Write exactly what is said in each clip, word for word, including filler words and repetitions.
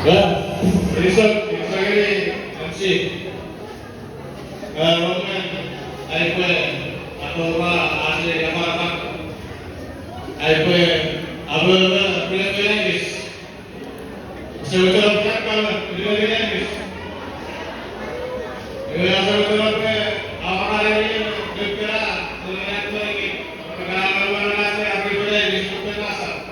Ka, inisok, inisok ngeni M C. Ka, nonnomun, aipwe, atora, ase, afanafan. Aipwe, amomo, pile pile ngis. Ese wetera pwe ka, pile pile ngis. Iwe ese wetera pwe, afanafan ngeni, pile pile, pile pile ngis. Pwe ka, pile pile ngis, pile pile ngis.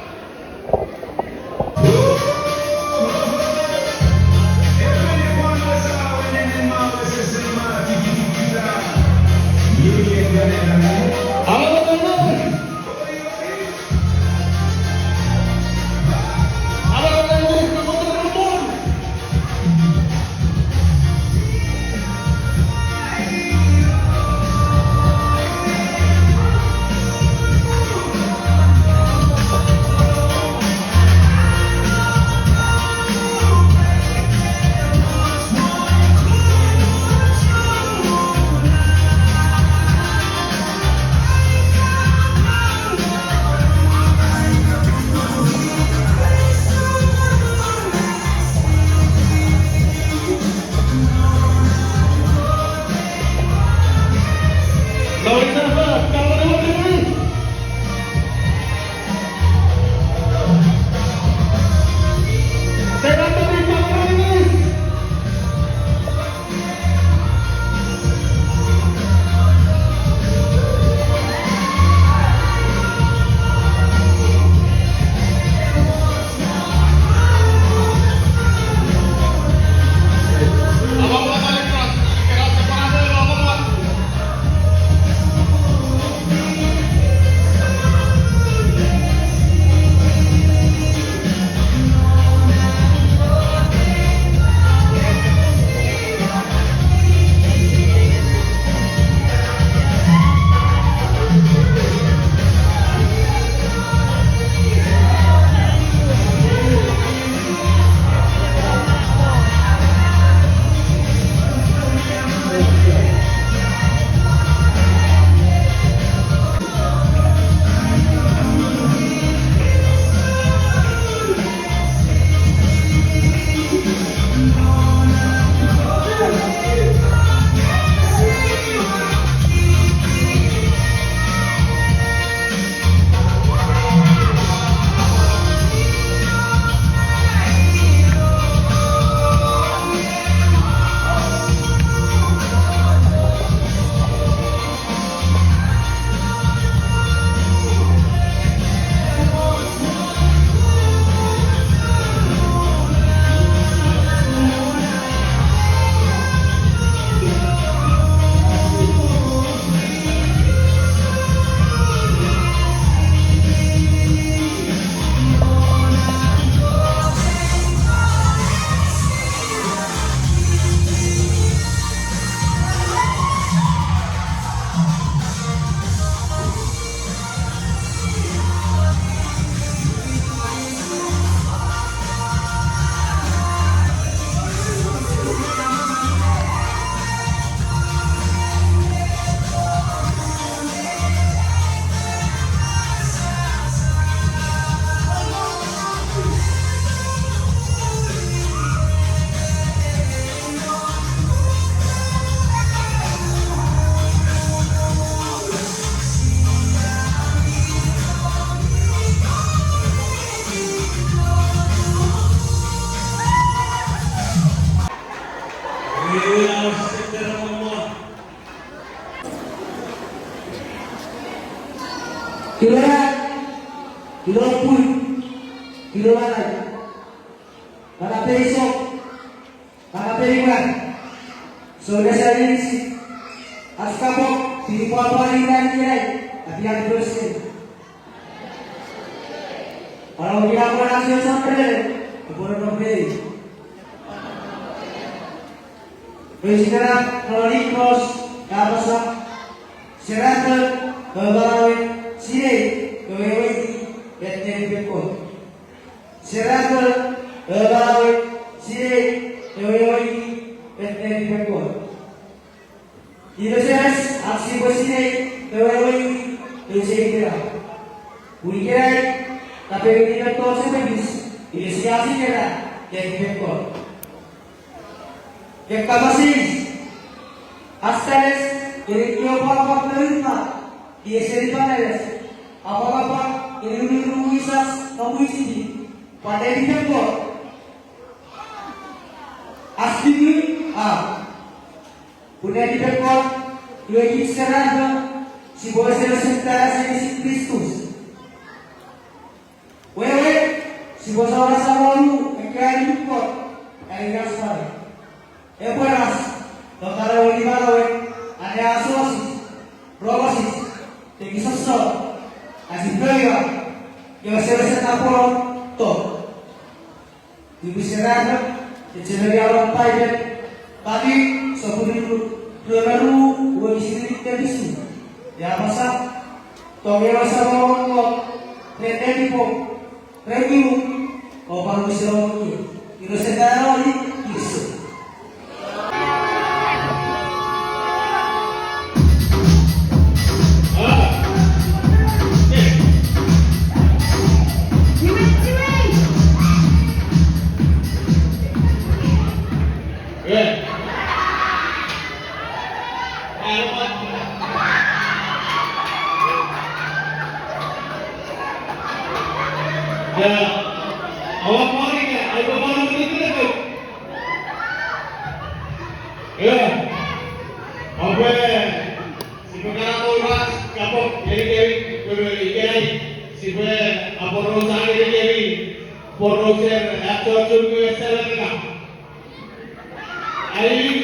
Kilo ran, kilo pun, kilo ran. Kana peisok, kana peimwan. Souneng sa inis, ach kapong, sipwe pwapwa ran ikenai, apian person. Pwan okina pwan ach ewe chon ren, epwe rong pei. Pwe ikenai, non Nikos, ka apasa, serafo, ewe manauei, sinei, ewe weweiti, met netipen Kot. Serafo, ewe manauei, sinei, ewe weweiti, met netipen Kot. Iwe sia, ach sipwe sinei, ewe weweiti, ewe sia itenap. Pun ikenai, kapeiti mettoch epwe fis, iwe sia sinei ena, Thank you, God. Ke kapas eis, ach kapas, kene kio pwapwa me rinna, ieseni paneles, apwangapwang, kene ununun wisach, no wisiti, pwan netipen Kot. Ach tiku, a. Pun netipen Kot, iwe kich serafo, sipwe wesewesen tara seni Kristus. Wewe, sipwe sona samonu ekkewe annukun Kot, aninas fani. Epwe ras, tokara weli manauei, anneasochis, rongorongorich, tekisosor, achifoua, kewe wesewesen napweno, to. Iwe serafo, echemeni anon Paipen, Pati, sopun rue me ru, wokisin inik me fisu. Ia apasa, tongei ewe Samon Kot, ren netipom, ren ngunum, o pwan wisei om ie. Ina ese tano i, Jises. Oupwe, sipwe kana tourach kapong ngenikemi, pwe ikenai, sipwe aporausa ngenikemi, porausen achocho me selenga. Ai